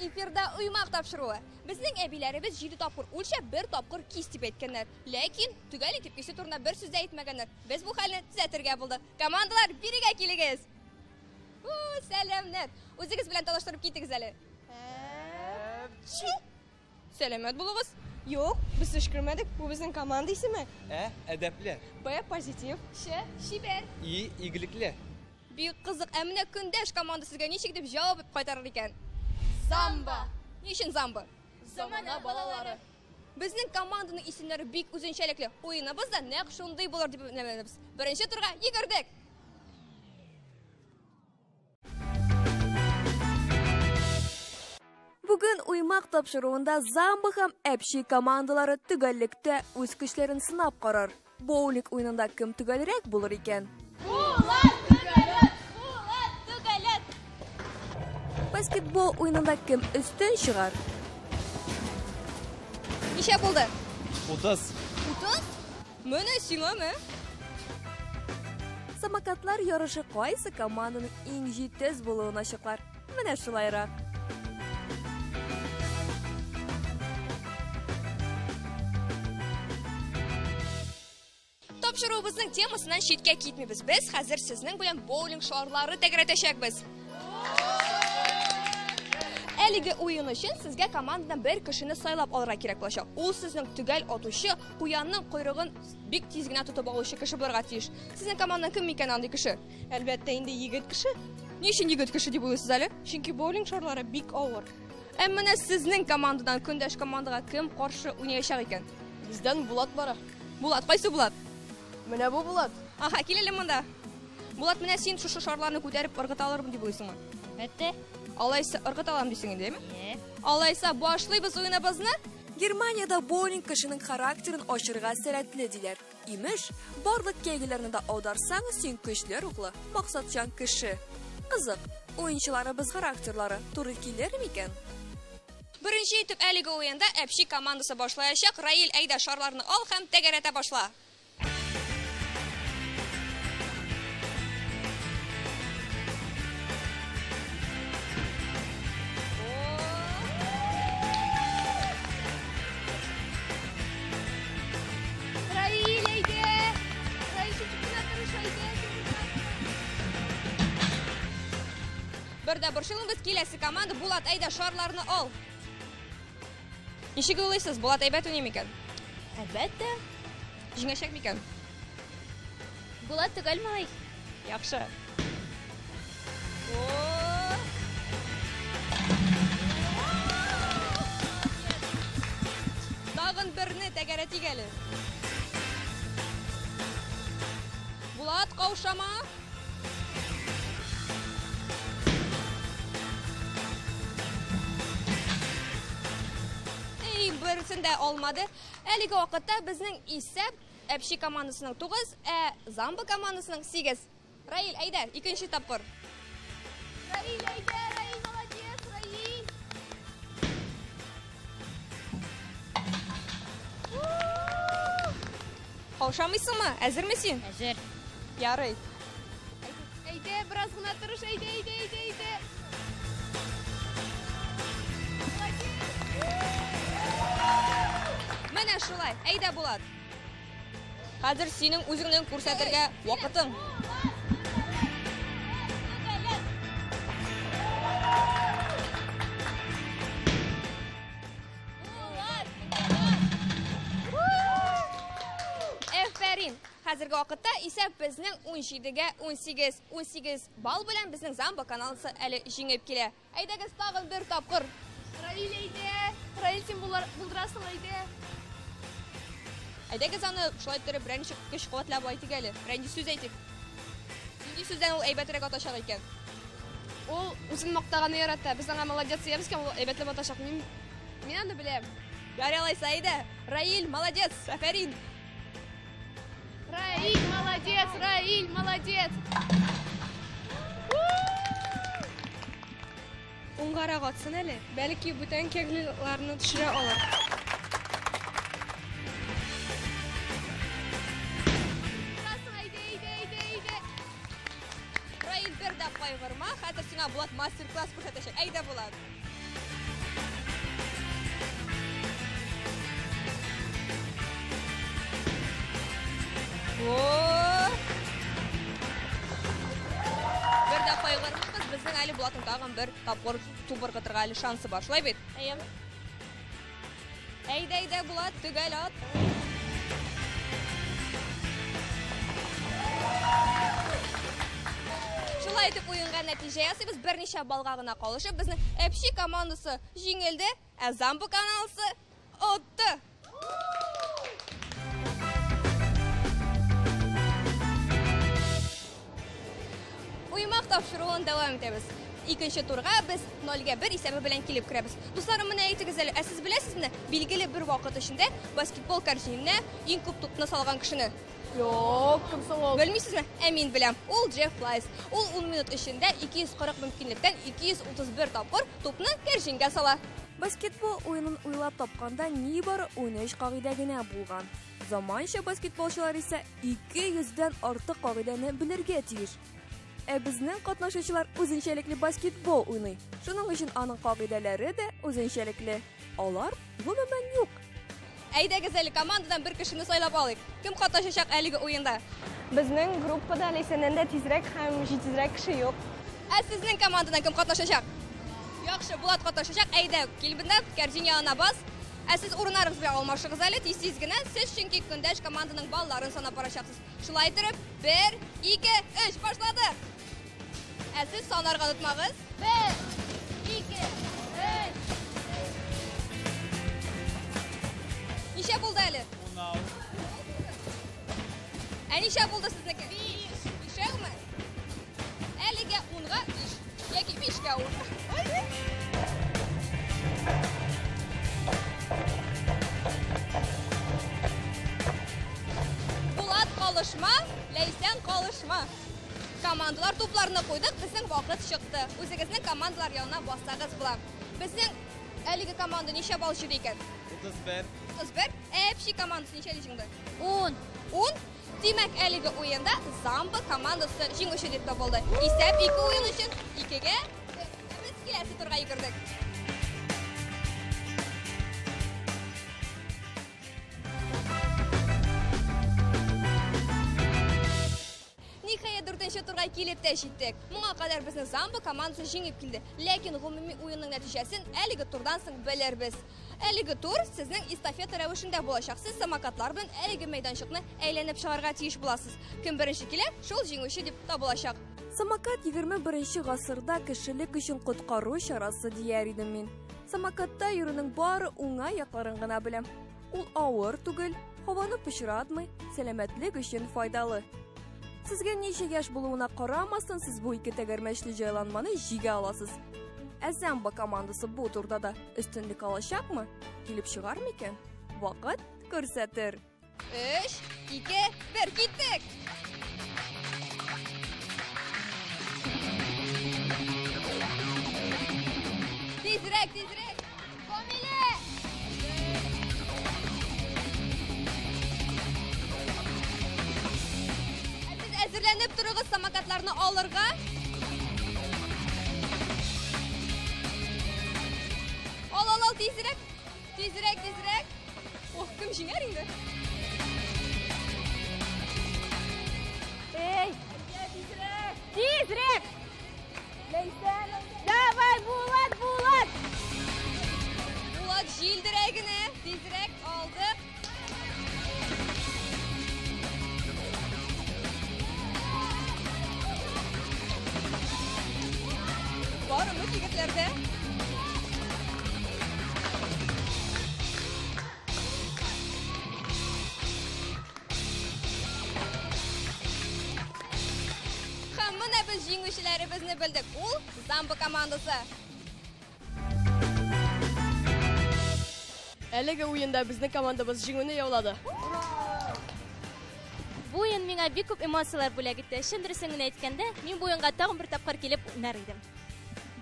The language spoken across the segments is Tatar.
Эфирда Уймак тапшыруы. Безнең әбиләребез җиде тапкыр үлчә, бер тапкыр кис дип әйткәннәр. Ләкин төгәл итеп кисү турында бер сүз дә әйтмәгәннәр. Без бу хәлне төзәтергә булдык. Командалар, бирегә килегез! У, сәламнәр! Үзегез белән таныштырып китегез әле. Чү! Сәламәт булыгыз. Юк, без өшкермәдек. Бу безнең команда исеме. Ә, әдәпле. Б, позитив. Ч, чибәр. И, игелекле. Бик кызык. Ә менә көндәш команда сезгә ничек дип җавап кайтарыр икән? Самба. Ни өчен замба? Замана балалары. Безнең команданың исемнәре бик үзенчәлекле. Уеныбыз да нәкъ шундый булыр дип өметләнәбез. Беренче турга йөгердек. Бүген Уймак тапшыруында Замба һәм Әпчи командалары төгәллектә үз көчләрен сынап карар. Боулинг уенында кем төгәлрәк булыр икән? Булат төгәләт! Булат төгәләт! Баскетбол уенында кем өстен чыгар? Ничә булды? 30. 30? Менә сиңа ме? Самокатлар ярышы кайсы команданың иң җитез булуын ачыклар. Менә шулайрак. Тапшыруыбызның темасыннан читкә китмибез. Без хәзер сезнең белән боулинг шарлары тәгәрәтәчәкбез. Әлеге уен өчен сезгә командадан бер кешене сайлап алырга кирәк булачак. Ул сезнең төгәл атучы, куянның койрыгын бик тиз генә тотып алучы кеше булырга тиеш. Сезнең командадан кем икән андый кеше? Әлбәттә, инде егет кеше. Ни өчен егет кеше дип уйлыйсыз әле? Чөнки боулинг шарлары бик авыр. Ә менә сезнең командадан көндәш командага кем каршы уйнаячак икән? Бездән Булат бара. Булат, кайсы Булат? Менә бу Булат. Аха, кил әле монда. Булат, менә син шушы шарларны күтәреп ыргыта алырмын дип уйлыйсыңмы? Әлбәттә. Алайса ыргыта алам дисең инде, әйеме? Алайса башлыйбыз уеныбызны. Германиядә боулинг кешенең характерын ачырга сәләтле диләр. Имеш, барлык кәгеләрне дә аударсаң, син көчле рухлы, максатчан кеше. Кызык, уенчыларыбыз характерлары туры килер микән? Беренче итеп әлеге уенда Әпчи командасы башлаячак. Раил, әйдә шарларны ал һәм тәгәрәтә башла. Раил, әйдә! Раил, чүчек кенә тырыш, әйдә! Бер дә борчылмагыз, киләсе команда Булат, әйдә шарларны ал. Ничек уйлыйсыз, Булат әйбәт уйный микән? Әлбәттә. Җиңәчәк микән? Булат төгәл малай. Яхшы. Тагын берне тәгәрәтик әле. Булат, каушама. Эй, берсен дә алмады. Әлеге вакытта безнең исәп Әпчи командасының 9, ә Замба командасының 8. Раил, әйдә, икенче тапкыр. Раил, әйдә! Раил, молодец! Раил! Каушамыйсыңмы? Әзерме син? Әзер. Ярый. Әйдә, бераз гына тырыш, әйдә, әйдә, әйдә, әйдә! Менә шулай. Әйдә, Булат. Хәзер синең үзеңнең күрсәтергә вакытың. Әфәрин! Хәзерге вакытта исәп безнең 17-гә 18. 18 балл белән безнең Замба каналысы әле җиңеп килә. Әйдәгез тагын бер тапкыр. Раил, әйдә! Раил, син булдырасың, әйдә! Әйдәгез аны шулай иттереп берәр ничек көч куәтләп әйтик әле. Берәр нинди сүз әйтик. Нинди сүздән ул әйбәтрәк атачак икән? Ул үзен мактаганны ярата. Без аңа молодец диябез икән, ул әйбәтләп атачак. Мин аны беләм. Ярый алайса, әйдә. Раил, молодец, афәрин. Раил, молодец, Раил, молодец. Уңгарак атсын әле, бәлки бүтән кеглиларны төшерә алыр. Раил, бер дә кайгырма, хәзер сиңа Булат мастер-класс күрсәтәчәк. Әйдә, Булат. О! Бер дә кайгырмагыз, безнең әле Булатның тагын бер тапкыр туп ыргытырга әле шансы бар. Шулай бит? Әйе. Әйдә, әйдә, Булат, төгәл ат. Шулай итеп уенга нәтиҗә ясыйбыз. Берничә баллга гына калышып, безнең Әпчи командасы җиңелде, ә Замбо командасы отты. Уймак тапшыруын дәвам итәбез. Икенче турга без 0-1 исәбе белән килеп керәбез. Дусларым, менә әйтегез әле, ә сез беләсезме, билгеле бер вакыт эчендә баскетбол кәрҗиненә иң күп тупны салган кешене? Юк, кем соң ул? Белмисезме? Ә мин беләм. Ул Джефф Лайс. Ул 10 минут эчендә 240 мөмкинлектән 231 тапкыр тупны кәрҗингә сала. Баскетбол уенын уйлап тапканда нибары 13 кагыйдә генә булган. Заманча баскетболчылар исә 200дән артык кагыйдәне белергә тиеш. Ә безнең катнашучылар үзенчәлекле баскетбол уйный. Шуның өчен аның кагыйдәләре дә үзенчәлекле. Алар гомумән юк. Әйдәгез әле командадан бер кешене сайлап алыйк. Кем катнашачак әлеге уенда? Безнең группада Ләйсәннән дә тизрәк һәм җитезрәк кеше юк. Ә сезнең командадан кем катнашачак? Яхшы, Булат катнашачак. Әйдә, кил монда, кәрҗин янына бас. Ә сез урыннарыгыз белән алмашыгыз әле, тиз-тиз генә. Сез чөнки көндәш команданың балларын санап барачаксыз. Шулай итеп, 1, 2, 3, башладык. Ә сез санарга онытмагыз. 1, 2, 3. Ничә булды әле? 16. Ә ничә булды сезнеке? 5. Бишәүме? Әлегә 10-га 5. Яки 5-кә 10. Булат калышма, Ләйсән калышма. Командалар тупларны куйдык, безнең вакыт чыкты. Үзегезнең командалар янына бассагыз була. Безнең әлеге команда ничә балл җыйды икән? 31. 31. Әпши командасы ничә җиңде? 10. 10. Димәк, әлеге уенда Замба командасы җиңүче дип табылды. Исәп 2 уен өчен 2-гә без киләсе турга йөгердек. Ниһаять, 4нче турга килеп тә җиттек. Моңа кадәр безнең Замба командасы җиңеп килде. Ләкин гомуми уенның нәтиҗәсен әлеге турдан соң белербез. Әлеге тур сезнең эстафета рәвешендә булачак. Сез самокатлар белән әлеге мәйданчыкны әйләнеп чыгарга тиеш буласыз. Кем беренче килә, шул җиңүче дип табылачак. Самокат 21 гасырда кешелек өчен коткару чарасы дияр идем мин. Самокатта йөрүнең бары уңай якларын гына беләм. Ул авыр түгел, һаваны пычратмый, сәламәтлек өчен файдалы. Сезгә ничә яшь булуына карамастан, сез бу ике тәгәрмәчле җайланманы җигә аласыз. Ә Замба командасы бу турда да өстенлек алачакмы? Килеп чыгар микән? Вакыт күрсәтер. 3, 2, 1, киттек! Тизрәк, тизрәк! Камилә! Ә сез әзерләнеп торыгыз самокатларны алырга. Ал, ал, ал, тизрәк. Тизрәк, тизрәк. Ох, кем җиңәр инде? Эй! Тизрәк! Давай, Булат, Булат! Булат җилдерә генә. Тизрәк алды. Бар өмет егетләрдә. Һәм менә без җиңүчеләребезне белдек. Ул Замба командасы. Әлеге уенда безнең командабыз җиңүне яулады. Бу уен миңа бик күп эмоцияләр бүләк итте. Чын дөресен генә әйткәндә, мин бу уенга тагын бер тапкыр килеп уйнар идем.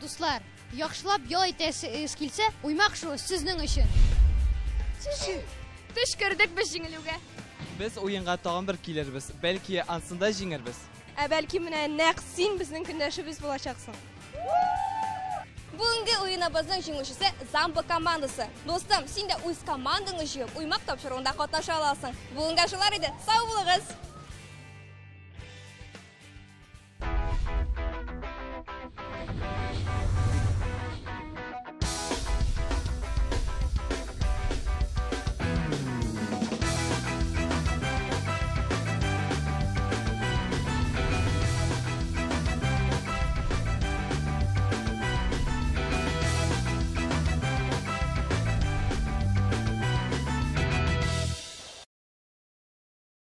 Дуслар, яхшылап ял итәсегез килсә, уймак шоу сезнең өчен. Төшкердек без җиңелүгә. Без уенга тагын бер килербез. Бәлки ансында җиңербез. Ә бәлки менә нәкъ син безнең көндәшебез булачаксың. Бүгенге уеныбызның җиңүчесе Замба командасы. Дустым, син дә үз командаңны җыеп, уймак тапшыруында катнаша аласың. Бүгенгә шулар иде. Сау булыгыз!